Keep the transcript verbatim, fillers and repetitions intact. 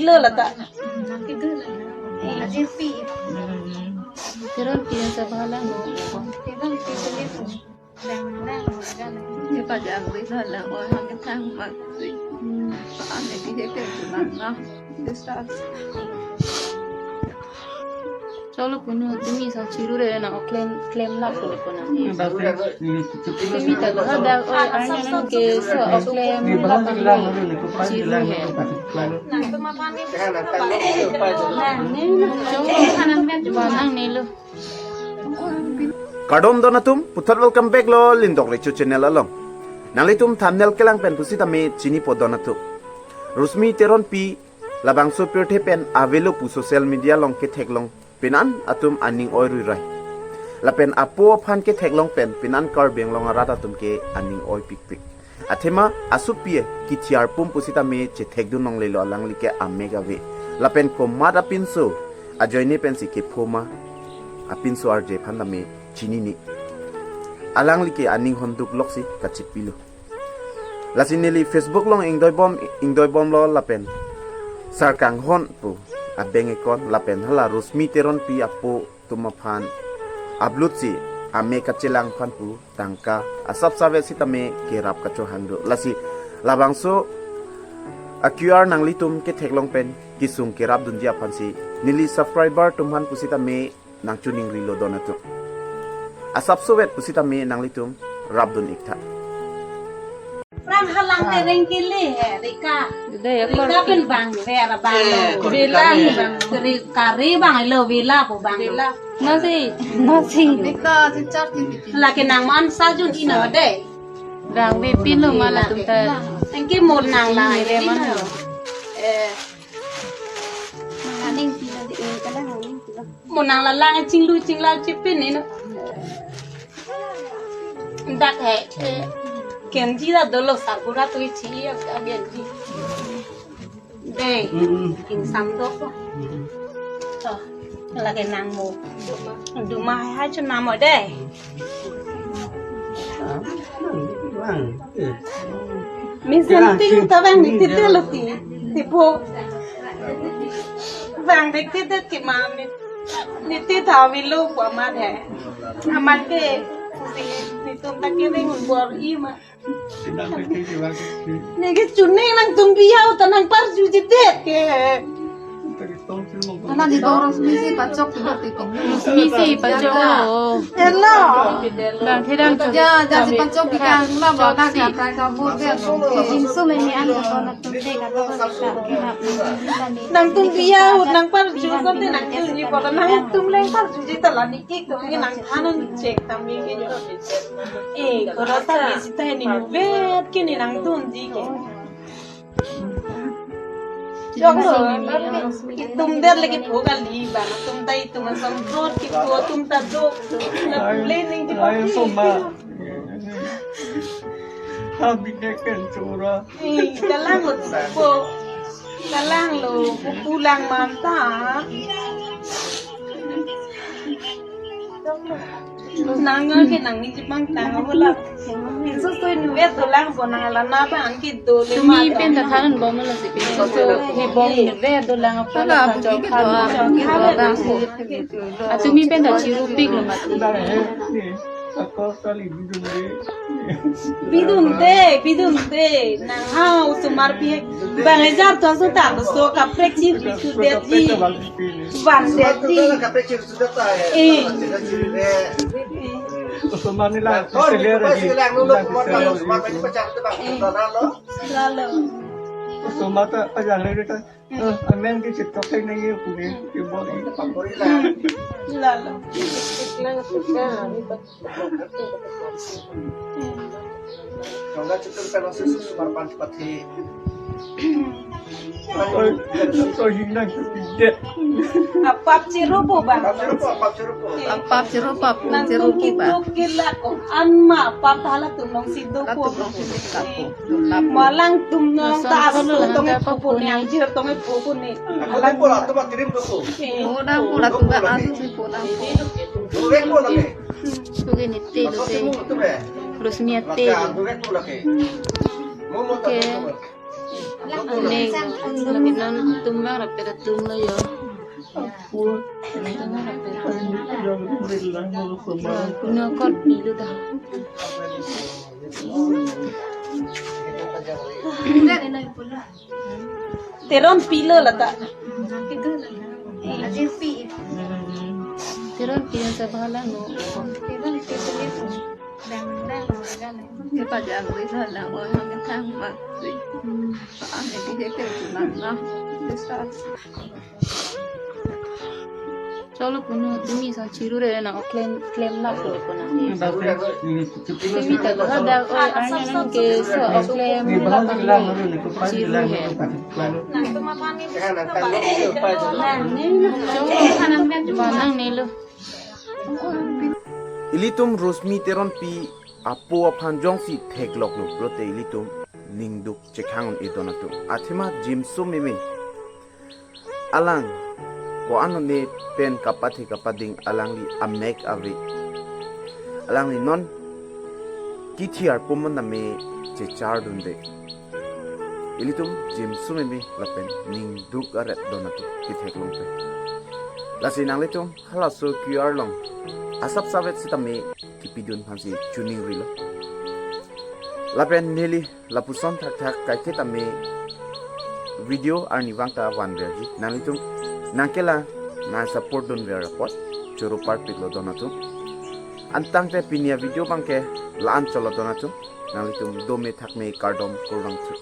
Lo lata. Teron pi sa bahala mo. Di pa di ang bisa lang o hang ketang mak si. Ang di di di lang na. Cholo puno tumi sa chiru re na o klem klem la ko ko na. Tumi ta ha da o arnya nang ke so o klem la pa chiru he. Nang nelo. Kardom don atum, puthot welcome back lo Lindok Recho channel along. Nanglitum thumbnail kelang pen pusitame chinipo don atum. Rosmi Teronpi labangso pirthe pen avelo pu social media along ketheklong penan atum aning oi ruirai. Lapen apo aphan ketheklong pen penan Karbi Anglong arat atum ke aning oi pikpik. Athema asopi kethiar pum pusitame chethekdun longlelo alangli ke amek ave. Lapen komat apinso ajoine pensi kepho ma apinso arje aphan tame chinine. Alangli ke aning honduk loksi kachipilo. Lasi neli Facebook along ingdoibom ingdoibomlo lapen Sarkanghon pu a-bank account lapen hala Rosmi Teronpi apo atum aphan upload si amek kachelang aphan pu tangka asap save sitame kerap kachohang do. Lasi labangso a-Q R nanglitum ketheklong pen kesung kerap dunji aphansi neli subscriber atum aphan pusitame nangchiningrilo don atum. Asapso vet pusitame nanglitum rapdun iktha. Rang halang tereng kili he, Rika. Dede ya, Rika kor- pen bang, vera bang. Eh, lo. Kor- Villa kami. Bang. Rika re bang lo, villa ko bang. Villa. Nasi, nasi. Rika si char ki bikin. Laki nang man sajun ina de. Bang ve pin lo mala tum ta. Engke mo nang la. Ini re mana? Eh. Nang aning pilo de, eh, kalang aning pilo. Mo nang lalang chinglu chingla chipin ino. Dak he, eh, genji da dolo sargura tu ichi ya, genji. De, mm-mm. Ingsam do ko. Mm-mm. To, lagi nang mo. Duma hai hai chun namo de. Ah, bang, bang, eh. Min senting ta bang ni tite lo ti, tipo. Bang dek tite ke ma min. Ni ti tha vilo ko amat he. Amat ke, si, ni tum ta ke ring bor i ma. Neke chuning nangtum biya uta nangparjuji det ke. Ana di dorong Rosmi si pachok tu ti kong. Rosmi si pachok lo. Hello. Bang thedang chok. Ja, ja si pachok di kang na ba na ka ka ka bu de. Jingsu meme an ko na tum de ka ka ka. Nangtum biya ut nangparju sa te nangtum ji ko nangtum leng parjuji ta la ni ik to ni nang thanon chek tam ni ke. Eh, koro ta visita ni vet ke ni nangdunji ke. Jok lo, itum der lagi pho kali ba, tum ta itum asam trot ki pho tum ta do, na pule ning ki pho. Ayo, soma. Kami ke ken chora. Eh, kalang lo po. Kalang lo, pulang manta. Nang ke nang ni jipang tang bola. Inso so inve dolang bo nang la na ba ang ki do le ma. Tumi pen ta thanon bom lo si pen so so ni bom inve dolang apa la jok khan. Tumi pen ta chiru pik lo mati. Bidun te, bidun te. Nang hau sumar pi. Bang ejar ton so ta so kaprek chi pi su det ji. Van det ji. Eh. Sumar ni la. Lalo. Sumar ta ajang re ta. Eh, amen ke chetok kai nang ye kuni ke bol ni. Lalo. Ganga chitur pen susu sumar pan pati. Oi, oi, hinang supi je. Apap chirupo bang. Apap chirupo, apap chirupo. Apap chirupo, apap chirupo bang. Nangtum kituk kila ko anma apap hala tum nong si do ko. Malang tum nong ta asu tong e pupu ni angjir tong e pupu ni. Alang pula tu ba kirim tu ko. Puna pula tu ba asu si puna. Sugi ni te lo te. Rosmi te lo. Oke. Ane, lagi non tum bang rapet atum lo yo. Tum bang rapet atum. Kuno kot pilo ta. Teronpi lo lata. Teronpi yang sebelah no. Kita jangan bisa lah, oh, yang tang mak. Ang ini kita pulang lah. Bisa. Cholo, kuno tumi sa chiru re na, o klem, klem na ko ko na. Tumi ta ko ada, o arnya nang ke so o klem na ko na chiru he. Cholo, manang ne lo. Ilitum Rosmi Teronpi apo aphan jongsi theklok lo pulote ilitum ningduk chekhang un-e don atum. Athema Jimso Meme, alang ko-an one pen kapathe kapading, alangli amek ave. Alangli non kithi arpum tame chechar dunde. Ilitum Jimso Meme lapen ningduk aret don atum kethek longpe. Lasi nanglitum halaso Q R along asap savet sitame kipidun aphansi chuning rilo. Lapen neli lapuson thakthak kaiketa me video arni vang ta vanverji. Nanglitum nangkelang nang support dunver apot choro parpik lo don atum. Antangte pini a-video abangke la-an cholo don atum. Nanglitum dome thakme kardom kurvangthu.